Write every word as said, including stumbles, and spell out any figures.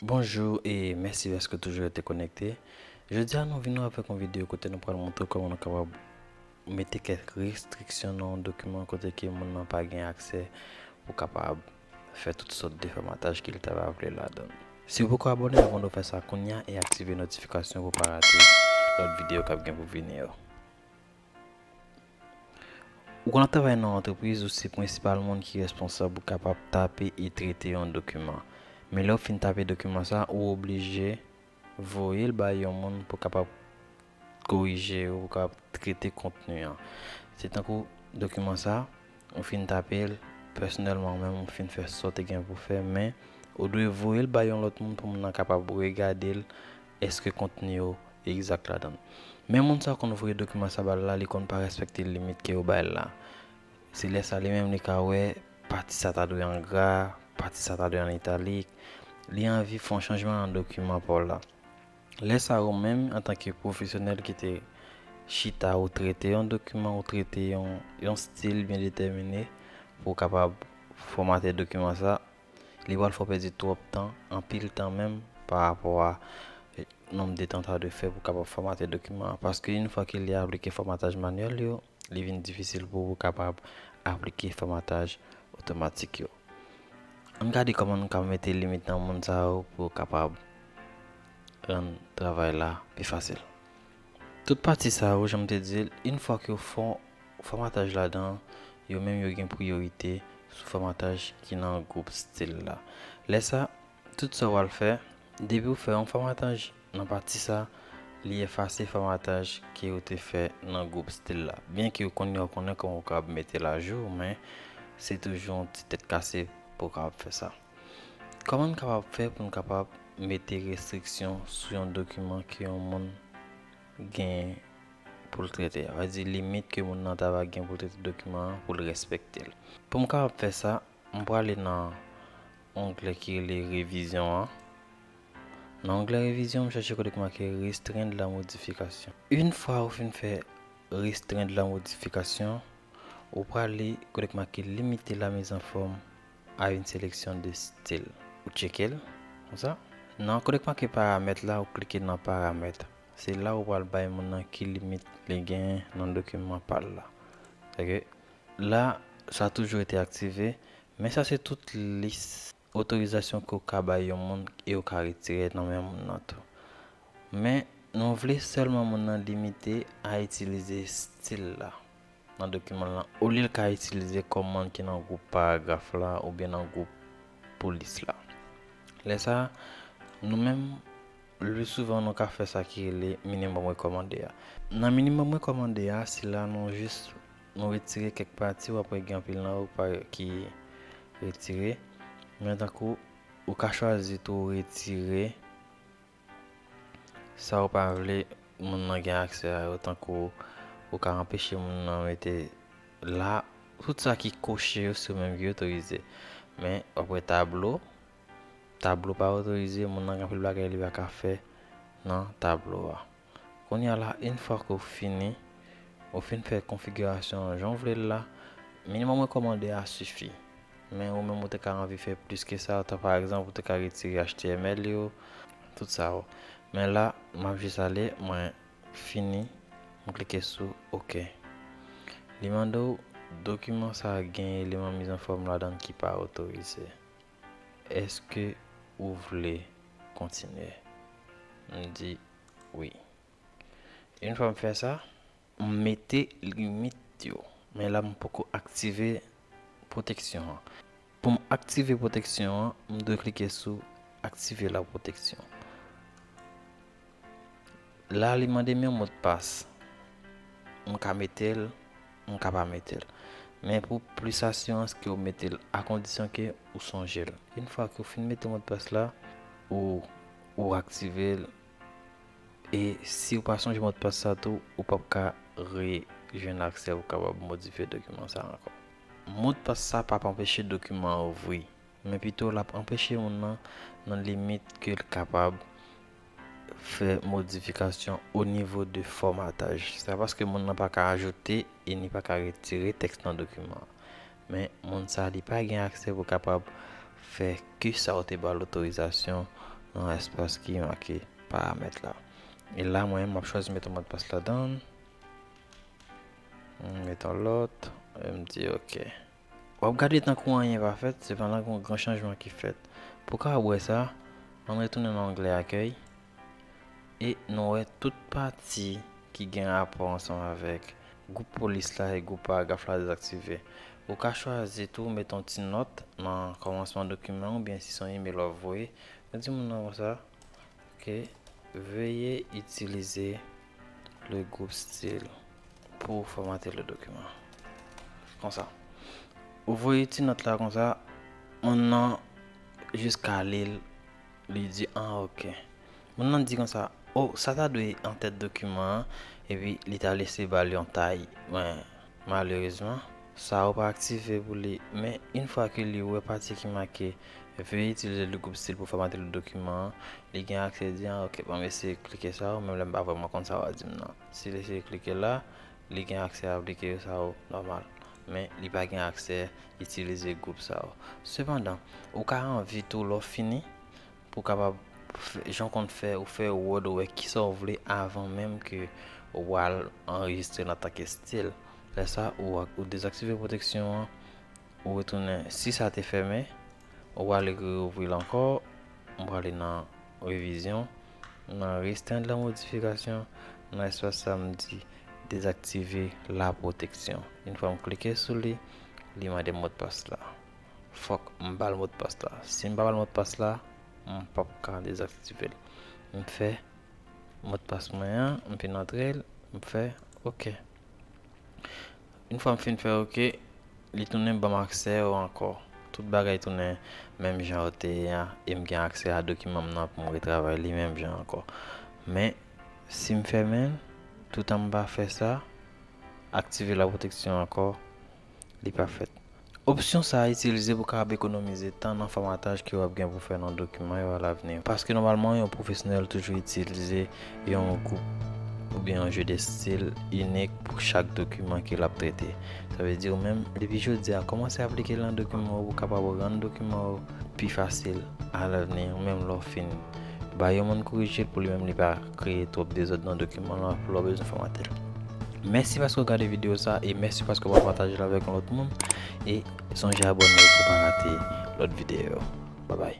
Bonjou e mèsi paske w toujou rete konekte. Jodi a nou vin avèk yon videyo kote nou pral montre kòman nou kapab mete kèk restriksyon nan yon dokiman kote ke moun nan pa gen aksè pou kapab fè tout sòt de fòmataj ke l ta va vle ladan l. Si w poko abòne, abòne w fè sa kounye a e aktive notifikasyon pou w pa rate lòt videyo k ap gen pou vini yo. Ou konn ap travay nan yon antrepriz, ou se prensipal moun ki responsab pou kapab tape e trete yon dokiman. Men lè w fin tape dokiman sa, ou oblije voye l bay yon moun pou kapab korije yo, pou kapab trete kontni an. Se tankou dokiman sa, ou fin tape l pèsonèlman, ou menm ou fin fè sa w te gen pou fè, men ou dwe voye l bay yon lòt moun pou moun nan kapab regade l, èske kontni yo egzak ladan l. Men moun sa w konn voye dokiman sa ba l la, li konn pa respekte limit ke ou ba l la. Se lè sa li menm li ka wè pati sa ta dwe an gra, pati sa ta dwe an italik. Li anvi fè yon chanjman nan dokiman pa w la. Lè sa ou menm, antanke pwofesyonèl ki te chita ou trete yon dokiman, ou trete yon, yon stil byen detèmine pou w kapab fòmate dokiman sa, li pral fè w pèdi twòp tan, anpil tan menm, pa rapò a, eh, nonb de tan w ta dwe fè pou w kapab fòmate dokiman an. Paske yon fwa ke li aplike fòmataj manyèl yo, li vin difisil pou ou kapab aplike fòmataj otomatik yo. Ann gade kòman nou ka mete limit nan moun sa yo pou kapab rann travay la pi fasil. Tout pati sa yo, jan m te di l, yon fwa ke w fè fòmataj ladan, yo menm yo gen priyorite sou fòmataj ki nan gwoup stil la. Lè sa, tout sa w al fè, depi w fè yon fòmataj nan pati sa, li efase fòmataj ke w te fè nan gwoup stil la. Byen ke w konnen, w konnen kòman w kapab mete l ajou, men se toujou yon ti tèt kase pou w kapab fè sa. Kòman n kapab fè pou n kapab mete restriksyon sou yon dokiman ke yon moun gen pou l trete? Sa vle di limit ke moun nan ta va gen pou l trete dokiman an, pou l respekte l. Pou m kapab fè sa, m prale nan onglè ki rele revizyon an. Nan onglè revizyon, m chèche kote k make restreindre la modification. Yon fwa ou fin fè restreindre la modification, ou prale kote k make limiter la mise en forme à une sélection de styles. Ou tcheke l, konsa. Nan kote k make paramèt la, ou klike nan paramèt. Se la ou pral bay moun nan ki limit li genyen nan dokiman pa l la. Sèke la, sa toujou rete aktive, men sa se tout lis otorizasyon ke w ka bay yon moun e w ka retire nan men moun nan tou. Men, nou vle sèlman moun nan limite a itilize stil la nan dokiman lan, olye l ka itilize kòmand ki nan gwoup paragraf la oubyen nan gwoup pou lis la. Lè sa, nou menm, le souvan nou ka fè sa ki rele minimòm rekòmande a. Nan minimòm rekòmande a, se la nou jis, nou retire kèk pati, w ap wè gen anpil nan yo pa, ki retire. Men tankou, ou ka chwazi tou retire sa ou pa vle moun nan gen aksè a yo, tankou ou ka anpeche moun nan mete la, tout sa ki koche yo, se ou menm ki otorize. Men, w ap wè tablo, tablo pa otorize, moun nan gen anpil bagay li pa ka fè nan tablo a. Kounye a la, yon fwa ke w fini, ou fin fè konfigirasyon an jan w vle l la, minimòm rekòmande a sifi. Men ou menm ou te ka anvi fè plis ke sa, tan pa egzanp, ou te ka retire H T M L yo, tout sa yo. Men la, m ap jis ale, mwen fini, m klike sou OK. Li mande w, dokiman sa a gen eleman mise en forme ladan l ki pa otorize. Èske ou vle kontinye? M di wi. Yon fwa m fè sa, m mete limit yo. Men la, m poko aktive pwoteksyon an. Pou m aktive pwoteksyon an, m dwe klike sou aktive la pwoteksyon. La, li mande m yon modpas. M ka mete l, m ka pa mete l. Men pou plis asirans ke w mete l, akondisyon ke ou sonje l. Yon fwa ke w fin mete modpas la, ou, ou aktive l. E si w pa sonje modpas sa tou, ou p ap ka rejwenn aksè pou kapab modifye dokiman sa ankò. Modpas sa p ap anpeche dokiman an ouvri, men pito l ap anpeche moun nan nan limit ke l kapab fè modifikasyon o nivo de fòmataj. Sa paske moun nan pa ka ajoute e ni pa ka retire tèks nan dokiman an. Men moun sa li pa gen aksè pou kapab fè ke sa ou te ba l otorizasyon nan espas ki make paramèt la. E la, mwen, m ap chwazi met yon modpas ladan. M met yon lòt, e m di ok. W ap gade tankou anyen pa fèt, sepandan, gen yon gran chanjman ki fèt. Pou w kapab wè sa, ann retounen nan onglè akèy, e nou wè tout pati ki gen rapò ansanm avèk gwoup polis la e gwoup paragraf la dezaktive. Ou ka chwazi tou met yon ti nòt nan kòmansman dokiman, oubyen si se yon imèl w ap voye, nou di moun nan konsa, ok, veuillez utiliser le groupe style pour formater le document. Konsa. Ou voye ti nòt la konsa, moun nan jis ka li l, li di, ah, ok. Moun nan di konsa, oh, sa ta dwe antèt dokiman an, epi li ta lese ba l yon tay. Men, malerezman, sa ou pa aktive pou li. Men, yon fwa ke li wè pati ki make veuillez utiliser le groupe style pour formater le document, li gen aksè di, ah, ok, ban m eseye klike sa, ou menm lè m pa vrèman konn sa w a di m nan. Si l eseye klike la, li gen aksè aplike yo sa yo nòmal. Men, li pa gen aksè itilize gwoup sa yo. Sepandan, ou ka anvi tou lè w fini, pou w kapab fè, jan w konn fè, ou fè Word, ou wè kisa w vle avan menm ke w al anrejistre l antanke stil. Lè sa, ou, ou dezaktive pwoteksyon an, ou retounen, si sa te fèmen, ou prale reouvri l ankò, ou prale nan revizyon, nan restreindre la modification, nan espas sa m di dezaktive la pwoteksyon. Yon fwa m klike sou li, li mande modpas la. Fòk m ba l modpas la. Si m pa ba l modpas la, m p ap ka dezaktive l. M fè modpas mwen an, m fin antre l, m fè ok. Yon fwa m fin fè ok, li tounen ban m aksè yo ankò. Tout bagay tounen menm jan yo te ye a, e m gen aksè a dokiman m nan pou m retravay li menm jan ankò. Men, si m fèmen l, toutan m pa fè sa, aktive la pwoteksyon ankò, li pa fèt. Opsyon sa a itilize pou kapab ekonomize tan nan fòmataj ke w ap gen pou fè nan dokiman yo alavni. Paske nòmalman, yon pwofesyonèl toujou itilize yon gwoup oubyen yon je de stil inik pou chak dokiman ke l ap trete. Sa vle di, ou menm, depi jodi a, kòmanse aplike l nan dokiman w pou kapab rann dokiman w pi fasil alavni, ou menm lè w fin ba yon moun korije l pou li menm li pa kreye twòp dezòd nan dokiman lan pou lè w bezwen fòmate l. Mèsi paske w gade videyo sa e mèsi paske w pataje l avèk yon lòt moun. E sonje abòne pou pa rate lòt videyo yo. Babay.